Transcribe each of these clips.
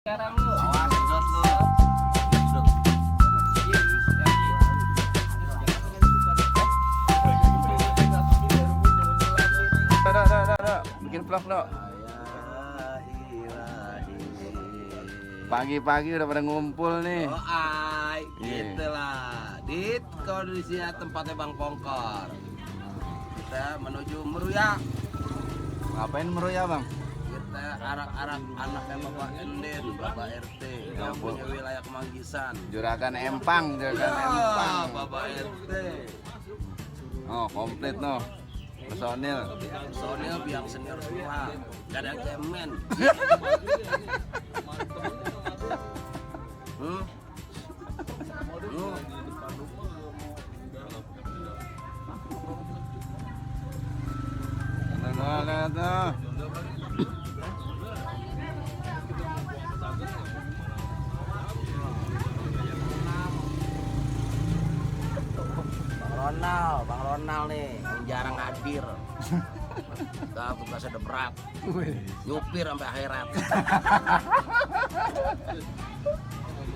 Sekarang lu. Awas, sedot lu. Dah. Bikin vlog, Dok. Pagi-pagi udah pada ngumpul nih. Oh, ai, Iya. gitulah. Dit kondisinya tempatnya Bang Pongkor. Kita menuju Meruya. Ngapain meroya, Bang? Kita arak-arak anaknya Bapak Enden, Bapak RT yang punya wilayah Kemanggisan. Juragan Empang, Ah, Bapak RT. Oh, komplit noh. Personil. Personil biang senior semua. Gak ada yang cemen. Hmm? Nah. Bang Ronald nih, yang jarang hadir. Kita tugasnya udah berat. Nyupir sampai akhirat.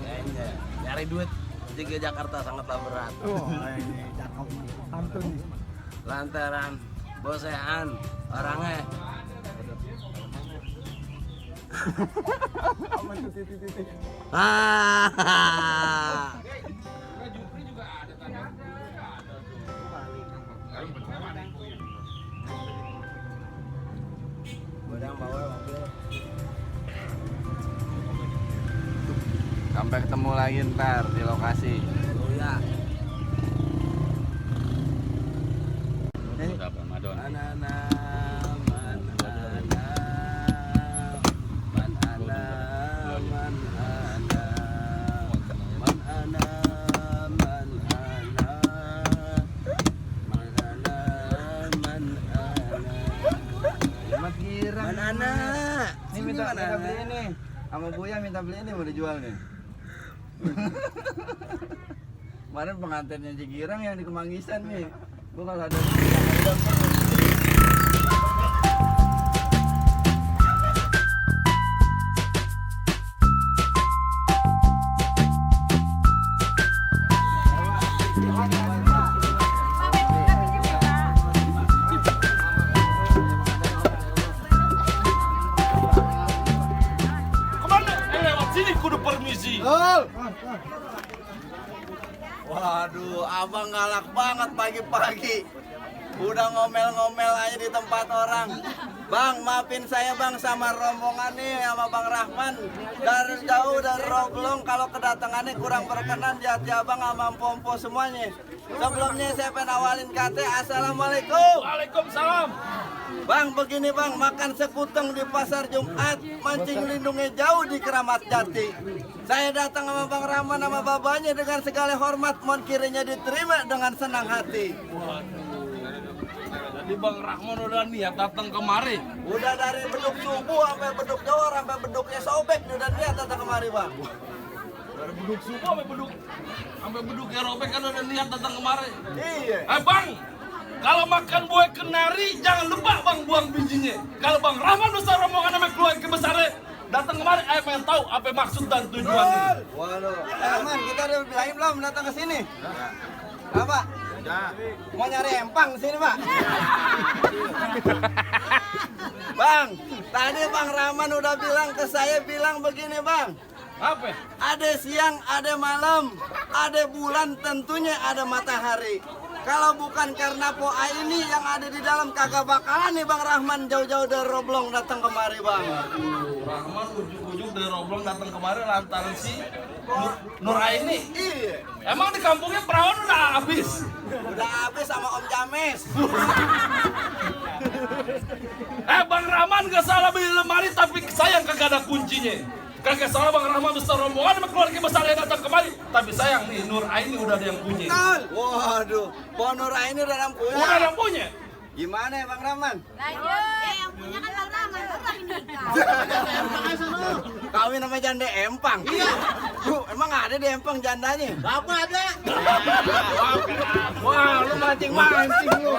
Kayaknya nyari duit di Jakarta sangatlah berat. Oh, ini cakep. Santun. Lantaran bosehan orangnya. Aman tuh titik-titik. Godang bawa mobil. Sampai ketemu lagi ntar di lokasi. Oh ya. Ramadan. Ini minta beli ini. Sama Buya minta beli ini mau dijual nih. Kemarin pengantinnya Cikirang yang di Kemanggisan nih. Gua kalau ada Waduh, abang galak banget pagi-pagi. Udah ngomel-ngomel aja di tempat orang. Bang, maafin saya bang sama rombongan nih sama Bang Rahman. Dari jauh dari Roglong, kalau kedatangannya kurang berkenan di hati abang sama Pompo semuanya. Sebelumnya saya pengen awalin kata Assalamualaikum. Waalaikumsalam. Bang, begini bang, makan sekuteng di pasar Jumat, mancing lindungnya jauh di Keramat Jati. Saya datang sama Bang Rahman sama babanya dengan segala hormat, mohon kirinya diterima dengan senang hati. Jadi Bang Rahman udah niat datang kemari. Udah dari beduk subuh sampai beduk jawar sampai beduknya sobek udah niat datang kemari bang. Dari beduk subuh sampai beduknya robek kan udah niat datang kemari. Iya. Bang, kalau makan buah kenari jangan lupa bang buang bijinya. Kalau Bang Rahman besar rombongan sama keluarga besarnya datang kemari, pengen tahu apa maksud dan tujuannya. Waduh. Man, kita udah bilangin belum datang ke sini? Apa? Mau nyari empang di sini, Pak? Bang, tadi Bang Rahman udah bilang ke saya begini, Bang. Apa? Ada siang, ada malam, ada bulan, tentunya ada matahari. Kalau bukan karena poa ini yang ada di dalam kagak bakalan nih Bang Rahman jauh-jauh dari Roblong datang kemari, Bang. Rahman ujuk-ujuk dari Roblong datang kemari lantaran si Nuraini. Iya. Emang di kampungnya perawan udah habis? Udah habis sama Om James. Bang Rahman gak salah beli lemari tapi sayang kagak ada kuncinya. Kagak salah Bang Rahman besar rombongan sama keluarga besar yang datang kemari. Tapi sayang nih Nur Aini udah ada yang punya. Waduh, Pohon Nur Aini udah ada yang punya. Udah ada yang punya. Gimana ya Bang Rahman? Lanjut. Yang punya kan Bang Rahman, udah nikah. Kawin sama janda empang. Iya. Emang ada di empang jandanya? Bapak ada. Wah, lu mancing-mancing lu.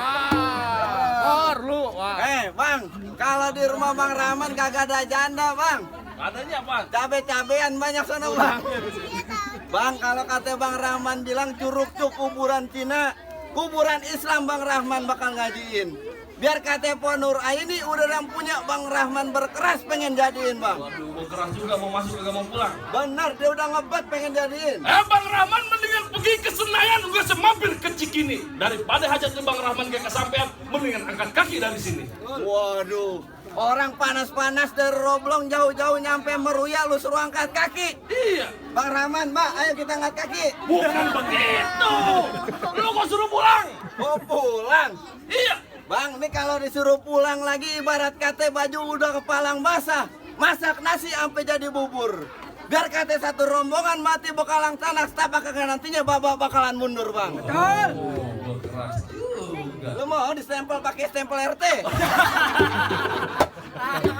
Motor lu. Wah. Bang, kalau di rumah Bang Rahman kagak ada janda, Bang. Adanya apa? Cabe-cabean banyak sana, Bang. Bang, kalau kata Bang Rahman bilang curug cuk kuburan Cina, kuburan Islam Bang Rahman bakal ngajiin. Biar kata Ponur ini udah yang punya Bang Rahman berkeras pengen jadiin, Bang. Waduh, mau keras juga mau masuk kagak mau pulang. Benar, dia udah ngebat pengen jadiin. Bang Rahman mendingan pergi ke Senayan juga semampir ke Cikini. Daripada hajatnya Bang Rahman gak kesampean, mendingan angkat kaki dari sini. Waduh, orang panas-panas dari Roblong jauh-jauh nyampe Meruya lu suruh angkat kaki. Iya. Bang Rahman, Mbak, ayo kita angkat kaki. Bukan begitu. Lu kok suruh pulang? Oh, pulang. Iya. Bang, ini kalau disuruh pulang lagi ibarat kate baju udah kepalang basah. Masak nasi sampai jadi bubur. Biar kate satu rombongan mati bekalang tanah, setapak kagak nantinya babak bakalan mundur, Bang. Oh, keras juga. Lu mau distempel pakai stempel RT?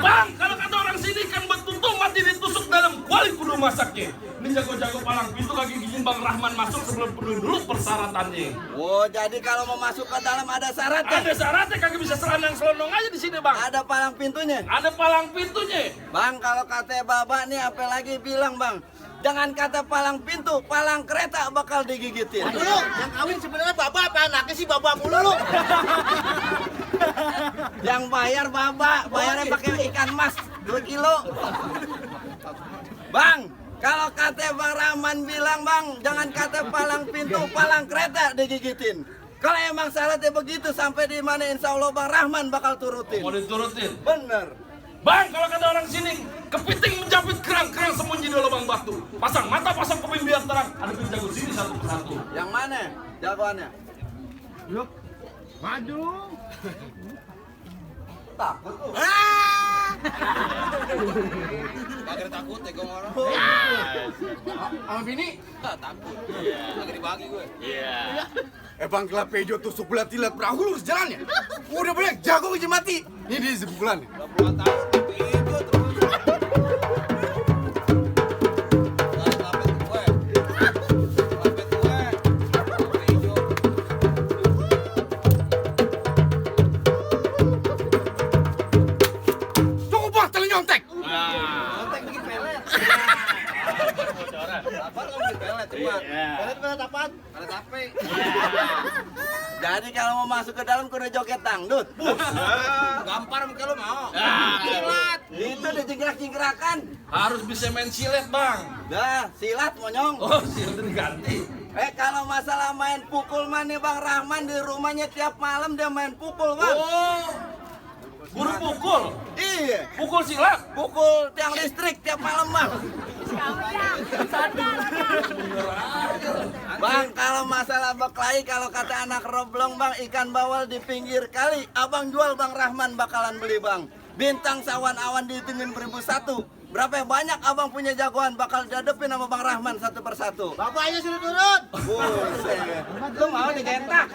Bang, kalau kata orang sini kan betul mati ditusuk dalam kuali kudu masaknya. Ini jago-jago palang pintu kaki izin Bang Rahman masuk sebelum penuhi dulu persyaratannya. Oh, jadi kalau mau masuk ke dalam ada syaratnya? Ada syaratnya kagak bisa selonong aja di sini, Bang. Ada palang pintunya? Ada palang pintunya. Bang, kalau kata Baba nih apa lagi bilang, Bang? Jangan kata palang pintu, palang kereta bakal digigitin. Dulu, yang kawin sebenarnya Baba apa anaknya sih Baba mulu lu. Yang bayar Baba, bayarnya pakai ikan mas 2 kilo. Bang, kalau kata Bang Rahman bilang, Bang, jangan kata palang pintu, palang kereta digigitin. Kalau emang syaratnya begitu sampai di mana insya Allah Bang Rahman bakal turutin. Mau diturutin. Bener. Bang, kalau kata orang sini, kepiting menjepit kerang-kerang sembunyi di lubang batu. Pasang mata, pasang kuping biar terang. Ada jago sini satu persatu. Yang mana jagoannya? Yuk, maju. Takut tuh. Kagak takut ya gue orang. Sama bini? Takut. Kagak dibagi gue. Bang Kelapejo tusuk bulat tilat perahu lurus jalannya. Udah boleh jago uji mati. Ini dia sebulan. 20 tahun tapi itu terus. Cukup bang, telan nyontek. Kontek bikin pelet. Apa lo bikin pelet cuma? Pelet apaan? Pelet apa? Jadi kalau mau masuk ke dalam kudu joget dangdut. Gampar muka lu mau. Silat. Itu dijingkrak-jingkrakan. Harus bisa main silet, Bang. Dah, silat monyong. Oh, silet diganti. Kalau masalah main pukul mah nih Bang Rahman di rumahnya tiap malam dia main pukul, Bang. Oh, guru pukul. Iya. Pukul silat. Pukul tiang listrik tiap malam, Bang. Bang, kalau masalah berkelahi, kalau kata anak Roblong, Bang, ikan bawal di pinggir kali. Abang jual, Bang Rahman bakalan beli, Bang. Bintang sawan awan dihitungin 1001. Berapa banyak abang punya jagoan bakal dihadapin sama Bang Rahman satu persatu. Bapaknya suruh turun. Buset. Lu mau digentak?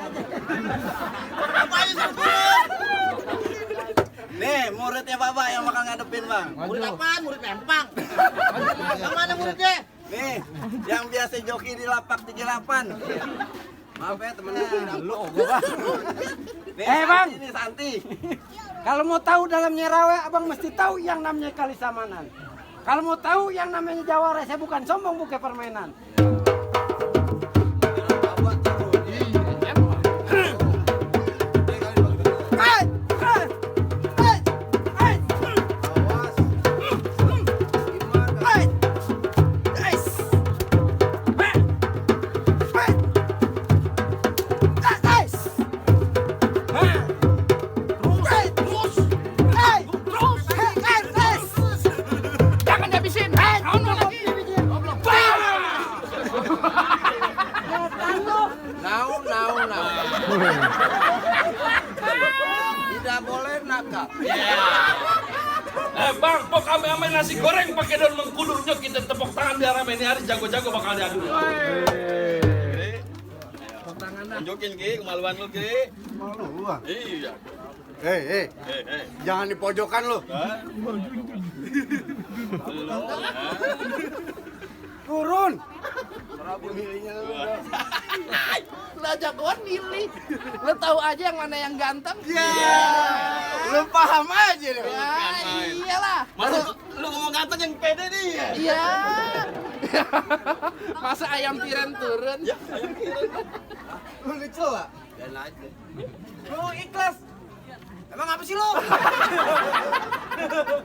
Bapaknya suruh turun. Nih, muridnya Bapak yang bakal ngadepin, Bang. Murid apaan? Murid pempang. Yang mana muridnya? Nih, yang biasa joki di lapak 38. Maaf ya temennya. Lu Nih, Bang. Santi, nih Santi. Kalau mau tahu dalamnya rawe, abang mesti tahu yang namanya kali samanan. Kalau mau tahu yang namanya jawara, saya bukan sombong, bukan permainan. Tidak boleh nakal. Bang, pok ame-ame nasi goreng pakai daun mengkudurnya kita tepuk tangan biar rame ini hari jago-jago bakal diadu. Tunjukin Ki, kemaluan lu Ki. Malu lu ah. Iya. Hei, jangan di pojokan lu. Turun. udah jagoan milih. Lo tahu aja yang mana yang ganteng? Lu paham aja deh. Ya, iyalah. Masa lu ngomong ganteng yang pede nih? Iya. Masa ayam tiren turun? Lu lucu lah. Lu ikhlas. Emang apa sih lu?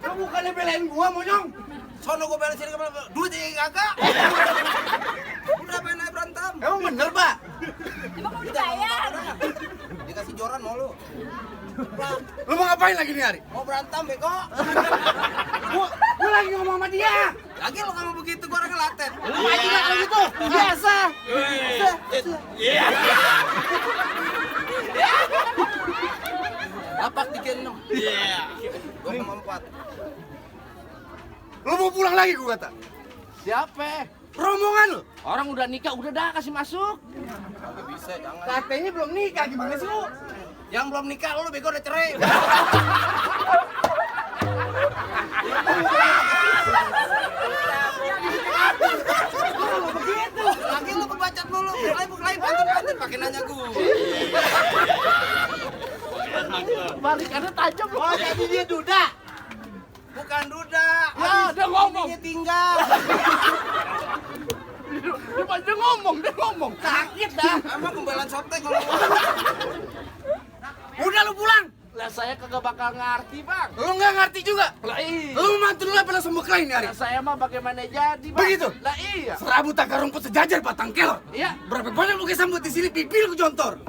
Lu bukannya belain gua, Monyong. Sono gua belain sini duit yang kagak. Udah main aja berantem. Emang bener, Pak? Emang mau dibayar? Dikasih joran mau lu. Lu mau ngapain lagi nih, Ari? Mau berantem, beko. Gua lagi ngomong sama dia. Lagi lo kamu begitu, gua orangnya laten. Lu aja nggak kayak gitu. Biasa. Iya. Lapak 36. Iya. 2,4. Lu mau pulang lagi gua kata. Siapa? Rombongan lu. Orang udah nikah, udah dah kasih masuk. Gak bisa, jangan. Katanya belum nikah, gimana sih lu? Yang belum nikah lu bego udah cerai. Lagi lu kebacot dulu. Buklai pantun pakai nanya gua. Balikannya tajam loh. Oh, jadi dia duda. Bukan duda. Ya, dia ngomong. Dia tinggal. Dia ngomong. Sakit dah. Emang pembelaan sotek kalau Udah lu pulang. Lah saya kagak bakal ngerti, Bang. Lu nggak ngerti juga. Lah iya. Lu mantu lu apa langsung beklain nih, Ari? Lah saya mah bagaimana jadi, Bang? Begitu? Lah iya. Serabut akar rumput sejajar batang kelor. Iya. Berapa banyak lu kesambut di sini pipi lu kejontor.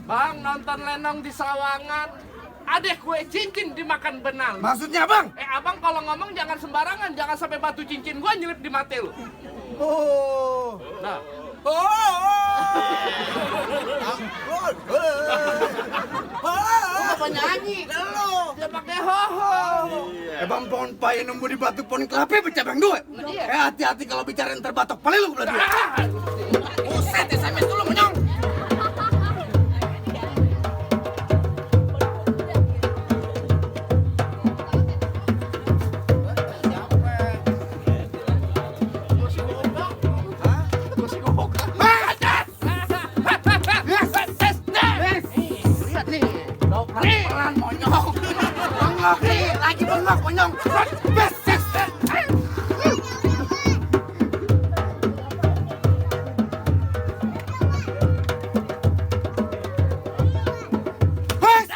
Bang, nonton lenong di Sawangan. Ada kue cincin dimakan benang. Maksudnya, Bang? Abang kalau ngomong jangan sembarangan, jangan sampai batu cincin gua nyelip di mata lu. Oh. Nah, gua apa nyanyi? lu. Dia pakai hoho. Bang pohon paya nunggu di batu pohon kelapa pecah bang dua. Iya. Hati-hati kalau bicara yang terbatok paling lu belah dua. Buset, SMS dulu Monyong. Lihat nih. Pelan monyong. Bengok nih, lagi bengok monyong. Bes, bes, bes. Bes.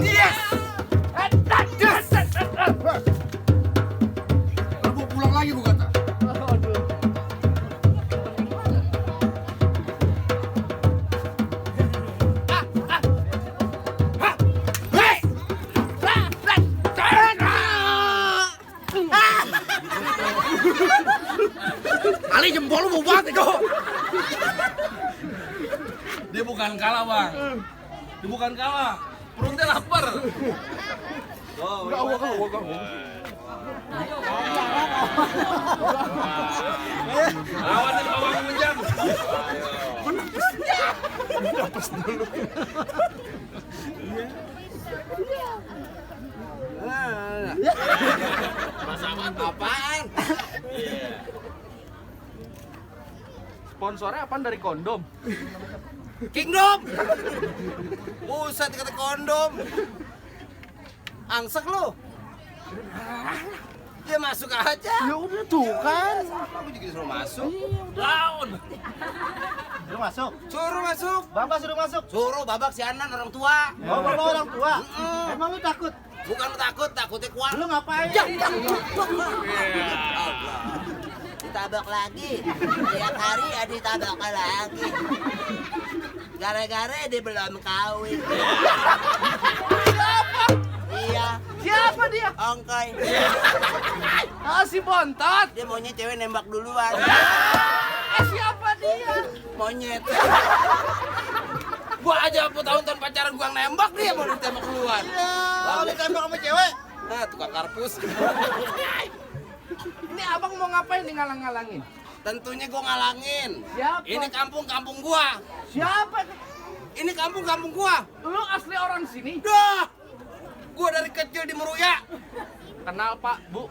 Yes. Lu mau pulang lagi gua kata. Hei. Ali jempol lu mau banget kok. Dia bukan kalah, Bang. Dia bukan kalah. Perutnya lapar. Lawan nih bawang menjam. Apaan? Sponsornya apaan dari kondom? Kingdom. Buset kata kondom. Angsek lu. Dia masuk aja. Ya udah tuh kan. Aku juga suruh masuk. Lawan. Suruh masuk. Suruh masuk. Bapak suruh masuk. Suruh babak si Anan orang tua. Oh, bapak orang tua. Mm-mm. Emang lu takut? Bukan takut, takutnya kuat. Lu ngapain? Ditabak lagi. Tiap hari ada ditabak lagi. Gara-gara dia belum kawin. Siapa? Iya, Siapa dia? ongkoy. Ah, si Bontot. Dia maunya cewek nembak duluan. Siapa dia? Monyet. Gua aja tahun-tahun pacaran gua nembak, dia mau ditembak duluan. Lalu ditembak sama cewek. Nah, tukang karpus. Ini abang mau ngapain nih ngalang-ngalangin? Tentunya gua ngalangin. Siapa? Ini kampung-kampung gua. Siapa? Ini kampung-kampung gua. Lu asli orang sini? Dah. Gua dari kecil di Meruya. Kenal Pak, Bu.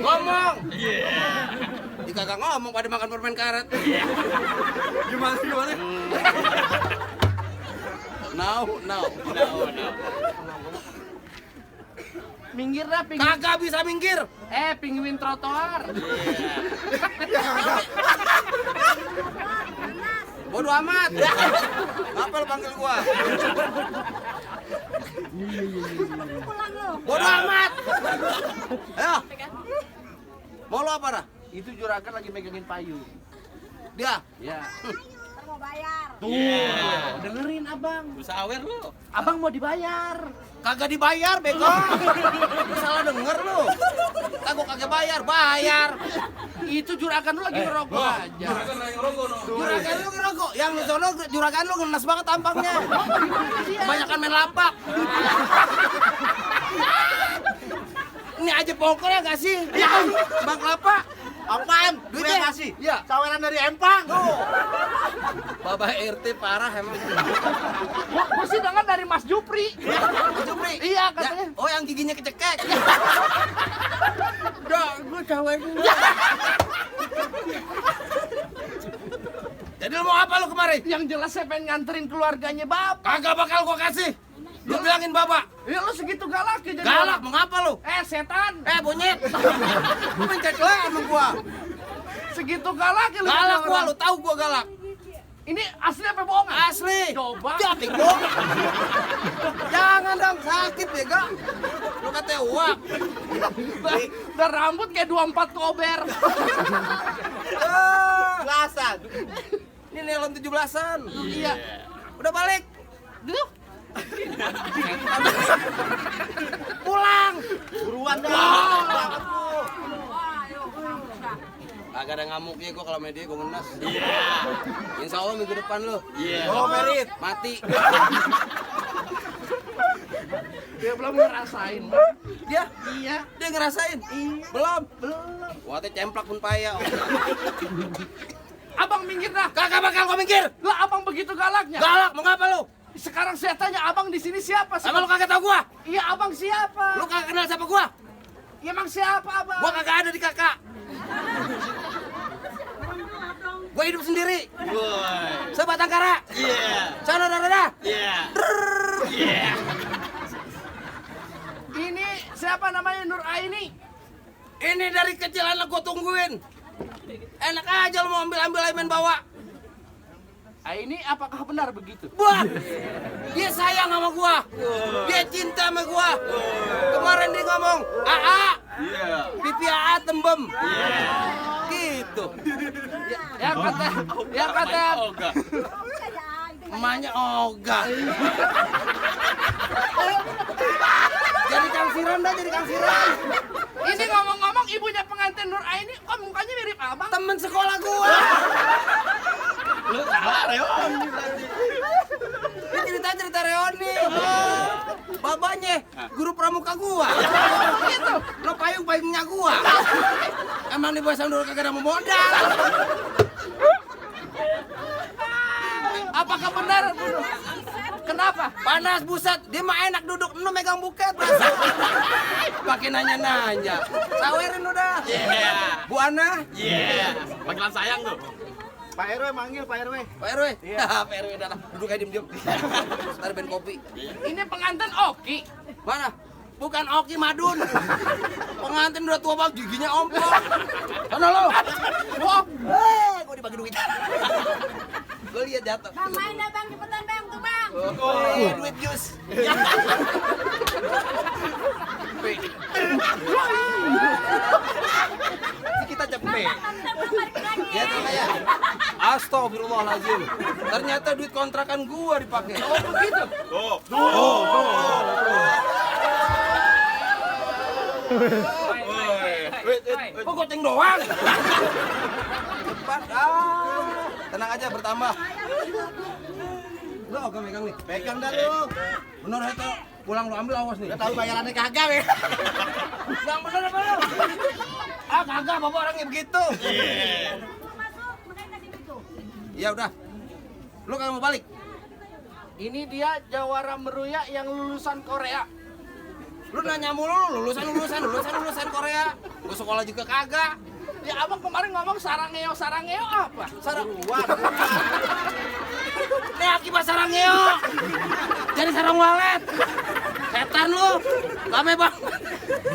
Ngomong. Di Jadi kagak ngomong pada makan permen karet. Gimana? No. Minggir dah, pinggir. Kagak bisa minggir. Pinguin trotoar. Bodoh amat. Ngapa lu panggil gua? Pulang lo. Bodoh amat. Ayo. Mau lu apa dah? Itu juragan lagi megangin payung. Dia. Ya. Ntar mau bayar. Dengerin abang. Sawer lu. Abang mau dibayar. Kagak dibayar, bego. Lu salah denger lu. Kagak kagak bayar. Itu juragan lu lagi ngerokok aja. Juragan lagi ngerokok no. Juragan lu ngerokok. Yang lu sono juragan lu ngenes banget tampangnya. Kebanyakan main lapak. Ini aja pokoknya gak sih? Bang kelapa. Apaan? Duitnya kasih? Iya. Saweran dari Empang. Babah RT parah emang. Gua sih dengar dari Mas Jupri. Jupri. Iya, katanya. Oh, yang giginya kecekek. Gua cawain. Jadi lu mau apa lu kemari? Yang jelas saya pengen nganterin keluarganya Bapak. Kagak bakal gua kasih. Lu bilangin bapak. Ya lu segitu galak ya jadi Galak, orang. mau ngapa lu? Setan. Bonyet. Lu mencet sama gua. Segitu galak ya lu. Galak jadi gua, orang. lu tahu gua galak. Ini asli apa bohongan? Asli. Coba. Jadi gua. Jangan dong, sakit bego. Lu katanya uak. Dan rambut kayak 24 kober. Belasan. Ini nelon 17-an. Iya. Udah balik. Duh. Pulang. Buruan dah. Wah, yuk. Agak ada ngamuknya gua kalau media gua ngenes. Iya. Insya Allah minggu depan lu. Iya. Oh, merit. Mati. Dia belum ngerasain, Bang. Dia? Iya. Dia ngerasain? Belum. Wah, teh cemplak pun payah. Abang minggir dah. Kagak bakal gua minggir. Lah abang begitu galaknya. Galak, mau ngapa lu? Sekarang saya tanya abang di sini siapa sih? Emang lu kagak tahu gua? Iya, abang siapa? Lu kagak kenal siapa gua? Ya, emang siapa abang? Gua kagak ada di kakak. Gua hidup sendiri. Sebatang kara. Iya. Sana dah. Iya. Ini siapa namanya Nur Aini? Ini dari kecil anak gua tungguin. Enak aja lu mau ambil main bawa. Aini apakah benar begitu? Buat. Dia sayang sama gua. Dia cinta sama gua. Kemarin dia ngomong, "AA." Iya. Pipi AA tembem. Gitu. Yang kata Oga. Emaknya Oga. Jadi Kang Siram dah, jadi Kang Siram. ini ngomong-ngomong ibunya pengantin Nur Aini kok mukanya mirip abang? Temen sekolah gua. Lu salah Reoni berarti. Ini cerita Reoni. Babanya guru pramuka gua. Gitu. Lo payung-payungnya gua. Emang di bahasa dulu kagak ada modal. Apakah benar? Kenapa? Panas buset, dia mah enak duduk, lu megang buket. Pakai nanya-nanya. Sawerin udah. Iya. Bu Ana, Iya. Panggilan sayang tuh. Pak RW manggil Pak RW. Pak RW. Iya, Pak RW dah. Duduk aja diem-diem. Ntar ben kopi. Ini pengantin Oki. Mana? Bukan Oki Madun. Pengantin udah tua banget, giginya ompong. Sana lo. Wah, Gua dibagi duit. Gua lihat jatuh. Bang, main dah bang, cepetan bang, tuh bang. Duit jus. Kita cepet. Ntar belum balik lagi. Ya tuh ya. Astagfirullahaladzim. Ternyata duit kontrakan gua dipakai. Oh begitu. Kok goceng doang? Cepat. Tenang aja bertambah. Lo oke megang nih. Pegang dah lu. Bener itu. Pulang lu ambil awas nih. Udah tahu bayarannya kagak ya. Yang bener apa lu? Ah kagak, bapak orangnya begitu. Mau masuk, makanya kasih gitu. Ya udah. Lu kagak mau balik? ini dia jawara meruya yang lulusan Korea. Lu nanya mulu lulusan Korea. Gua sekolah juga kagak. Ya abang kemarin ngomong sarangeo apa? Saruan. Ini akibat sarangeo. Jadi sarang walet. Setan lu. Lame banget.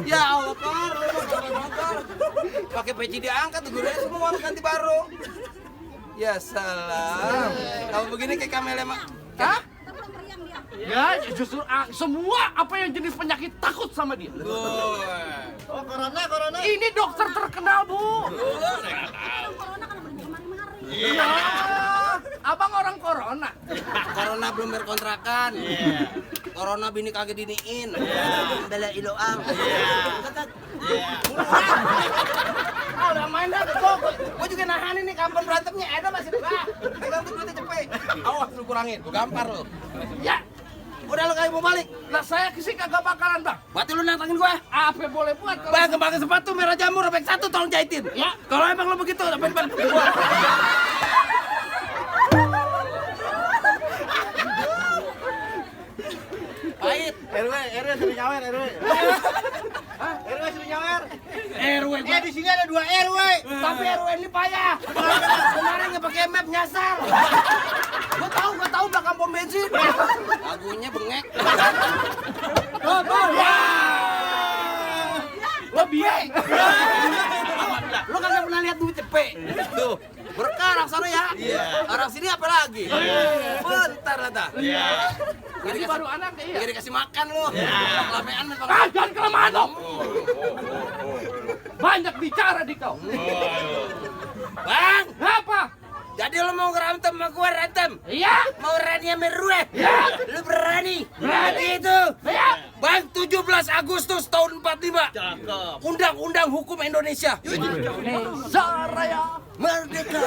Ya Allah, Kar, lu motor. Pakai peci diangkat tuh gurunya semua ganti baru. Ya salam. Kalau begini kayak kamele mah. Hah? Kita belum meriang dia. Ya justru semua apa yang jenis penyakit takut sama dia. Oh, corona. Ini dokter terkenal, Bu. Corona kan belum kemari-mari. Iya. Abang orang corona. Corona belum berkontrakan. Corona bini kagak diniin. Bela iloang. Ah, udah main dah kok. Gua juga nahan ini kapan berantemnya. Ada masih dekat. Pegang tuh duitnya cepet. Awas lu kurangin. Gua gampar lu. Ya, Udah lu kali mau balik. lah saya sih kagak bakalan, Bang. Berarti lu nantangin gua. Apa boleh buat kalau Bang, kembangin sepatu merah jamur robek 1 tolong jahitin. Ya. Kalau emang lu begitu, dapat gua. Pahit. RW sering nyawer, RW. Hah? RW sering nyawer. RW gua. Di sini ada 2 RW. Tapi RW ini payah. Kemarin nggak pakai map nyasar. Gua tahu belakang pom bensin. Lagunya bengek. Lebih. Lu kagak pernah lihat duit cepet. Tuh, berkah orang sana ya. Orang sini apa lagi? Bentar lah dah. ini baru anak ya. Gak dikasih makan lu. Lamean memang. Ah, jangan kelamaan dong. Banyak bicara di kau. Bang, Apa? jadi lu mau ngerantem sama gua rantem? Iya. Mau rani sama Rue? Ya. Lu berani? Berani. Itu. Iya. Bang, 17 Agustus tahun 45. Undang-undang hukum Indonesia. Saraya. Merdeka.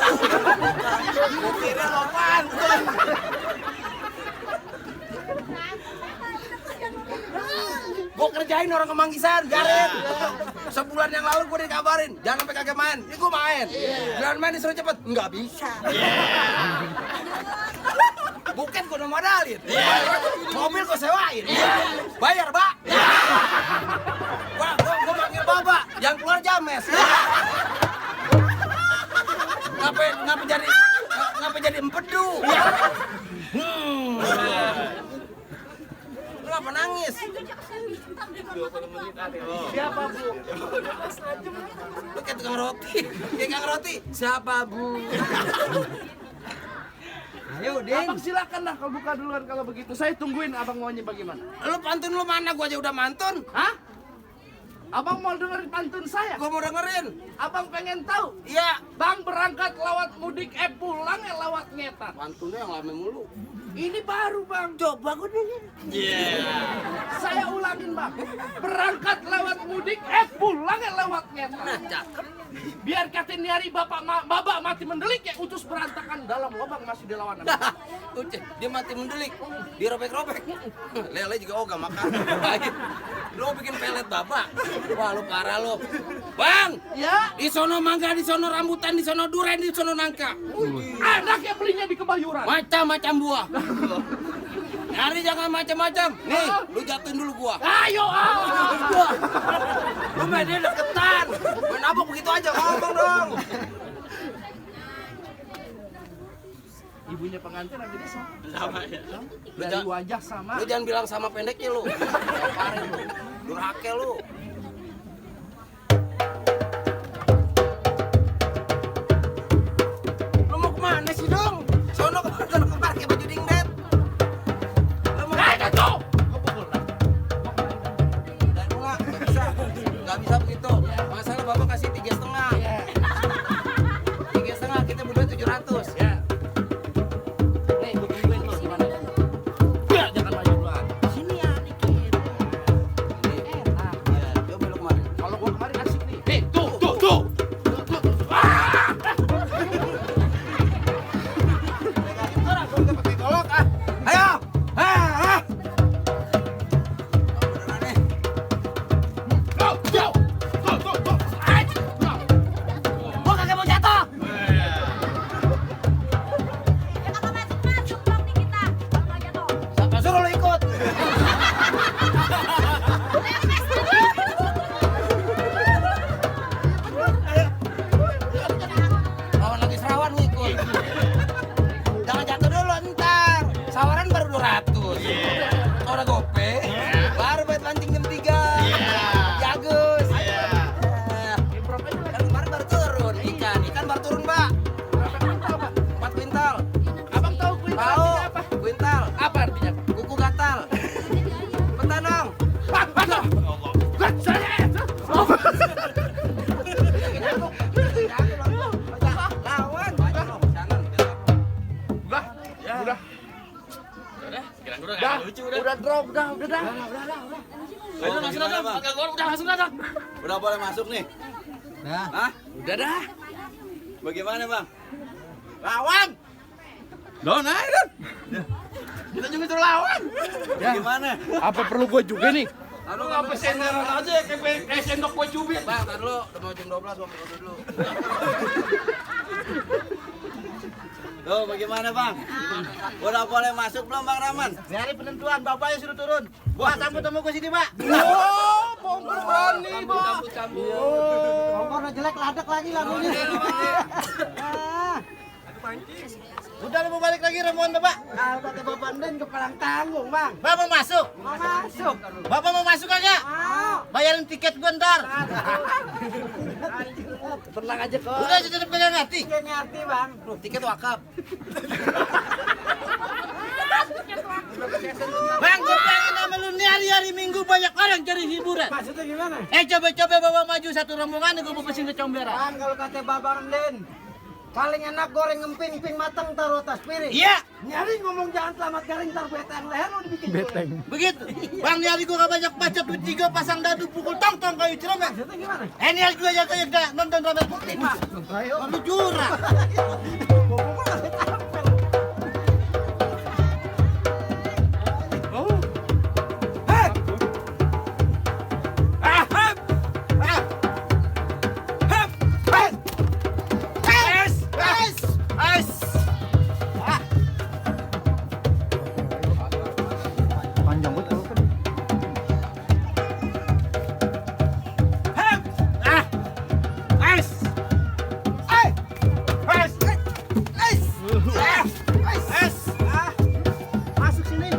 Gua kira lo pantun. Gua kerjain orang Kemanggisan, Garet. Sebulan yang lalu gua dikabarin, jangan sampai kagak main. Ini gua main. Jangan main disuruh cepet. Nggak bisa. Bukan gua udah modalin. Mobil gua sewain. Bayar, Pak. Gua panggil Bapak, yang keluar James. Ngapa jadi empedu? Lu apa nangis? Siapa, Bu? Lu kayak tukang roti. Kayak tukang roti. Siapa, Bu? Ayo, Abang silakan lah kalau buka duluan kalau begitu. Saya tungguin abang maunya bagaimana. Lu pantun lu mana? Gua aja udah mantun. Hah? Abang mau dengerin pantun saya? Gua mau dengerin. Abang pengen tahu? Iya. Bang berangkat lewat mudik, pulang lewat ngetan. Pantunnya yang lama mulu. Ini baru, Bang. Coba gua nyanyi. Saya ulangin, Bang. Berangkat lewat mudik, pulang lewat ngetan. Nah, cakep. Biar katin nyari babak mati mendelik ya utus berantakan dalam lubang masih dilawan. Uceh, dia mati mendelik. Dirobek-robek. Lele juga ogah makan. Lu bikin pelet bapak. Wah, lu parah lu. Bang, Ya, di sono mangga, di sono rambutan, di sono duren, di sono nangka. anak yang belinya di Kebayoran. Macam-macam buah. Nyari jangan macam-macam. Nih, lu jatuhin dulu gua. Ayo, Lu mainnya deketan. Main apa begitu aja ngomong dong. Ibunya pengantin lagi desa. Sama ya. Dari wajah sama. Lu jangan bilang sama pendeknya lu. Paring lu. Durhaka lu. Lu mau kemana sih dong? Sono ke parkir baju dingdet. Lu mau Tuh! dan enggak bisa. Enggak bisa begitu. Masalah Bapak kasih 3,5. 3,5 kita berdua 700. Ya. Nih, gue tungguin lo gimana? Ya, jangan maju duluan. Sini ya dikit. Enak. bro, udah dah. Ayo langsung datang, agak gol udah langsung datang. Udah boleh masuk nih. Nah, Hah? Udah dah. Bagaimana bang? Lawan. Don aja Don. Kita juga suruh lawan. Bagaimana? Apa perlu gue juga nih? Lu ngapa senderan aja kayak sendok kue cubit. Bang, tar dulu, udah mau jam 12 gua ambil dulu. Tuh bagaimana bang? Udah boleh masuk belum Bang Rahman? Ini hari penentuan, bapaknya suruh turun. Wah, sambut temu ke sini, Pak. Oh, Bongkar berani, Bang. Kompornya jelek, ladek lagi lagunya. Udah lu mau balik lagi ramuan Bapak? Kalau kata Bapak Nden kepalang tanggung, Bang. Bapak mau masuk? Mau masuk. Bapak mau masuk kagak? Bayarin tiket gua ntar. Tenang aja kok. Udah tetep kagak ngerti. Gak ngerti, Bang. Loh, tiket wakaf. Bang, gue pengen sama lu nih hari-hari Minggu banyak orang cari hiburan. Maksudnya gimana? Coba-coba bawa maju satu rombongan, gue mau pesen ke comberan. Bang, kalau kata Bapak Nden, paling enak goreng emping-emping matang taruh atas piring. Iya, Nyari ngomong jangan selamat garing tar beteng leher lo dibikin beteng. begitu. Bang, di hari gue gak banyak baca duit 3 pasang dadu pukul tong-tong kayu cerobek. Maksudnya gimana? Ini hari gue jaga nonton Robert Putih. Ayo. Lu jurang. Ngomong ada capek. Masuk sini.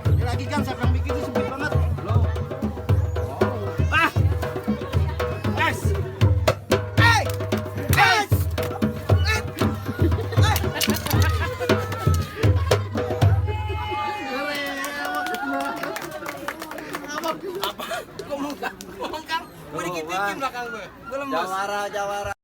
Ini lagi kan siapa yang bikin ini sempit banget. Ngomong kang, gue dikit-dikit belakang gue. Gue lemes. Jawara.